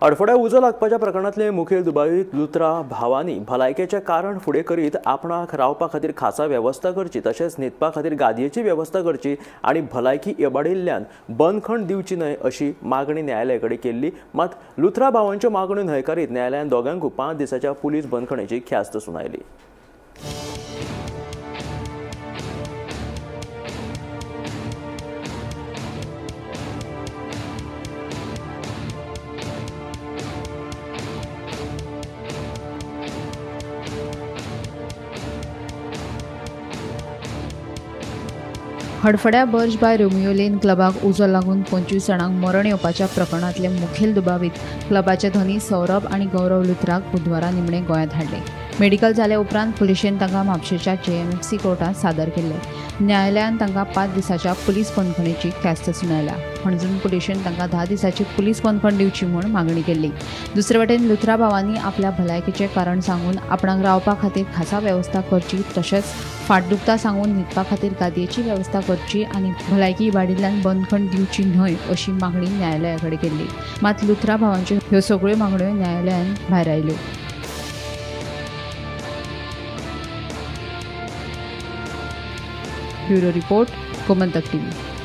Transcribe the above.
हडफड्या उजो लागपाच्या प्रकरणांतले मुखेल दुबावीत लुथरा भावांनी भलायकेचें कारण फुडें करीत आपणाक रावपा खातीर खासा वेवस्था करची, तशेंच न्हिदपा खातीर गादयेची वेवस्था करची आनी भलायकी इबाडिल्ल्यान बंदखण दिवची न्हय अशी मागणी न्यायालया कडेन केल्ली. मात लुथरा भावांच्यो मागण्यो न्हयकारीत न्यायालयान दोगांकूय 5 दिसाच्या पुलीस बंदखणीची ख्यास्त सुनायली. हडफड्या बर्ज बाय रोमियो लेन क्लबाक उजो लागून 25 जाणांक मरण येवपाच्या प्रकरणांतले मुखेल दुबावीत क्लबाचे धनी सौरभ आनी गौरव लुथराक बुधवारा निमणे गोंयांत हाडले. मेडिकल जाल्या उपरांत पुलिशेन तांकां म्हापशेच्या JMFC कोर्टांत सादर केल्ले. न्यायालयान तांकां 5 दिसाच्या पुलीस बंदखणीची ख्यास्त सुनायल्या. हणजूण पुलिशेन तांकां 10 दिसाची पुलीस बंदखण दिवची म्हूण मागणी केल्ली. दुसरे वटेन लुथरा भावांनी आपल्या भलायकेचें कारण सांगून आपणाक रावपा खातीर खासा वेवस्था करची, तशेंच फाट दुखता सांगून न्हिदपा खातीर गादयेची वेवस्था करची आनी भलायकी इबाडिल्ल्यान बंदखण दिवची न्हय अशी मागणी न्यायालया कडेन केल्ली. मात लुथरा भावांच्यो ह्यो सगळ्यो मागण्यो न्यायालयान भायरायल्यो. Bureau report, Gomantak TV.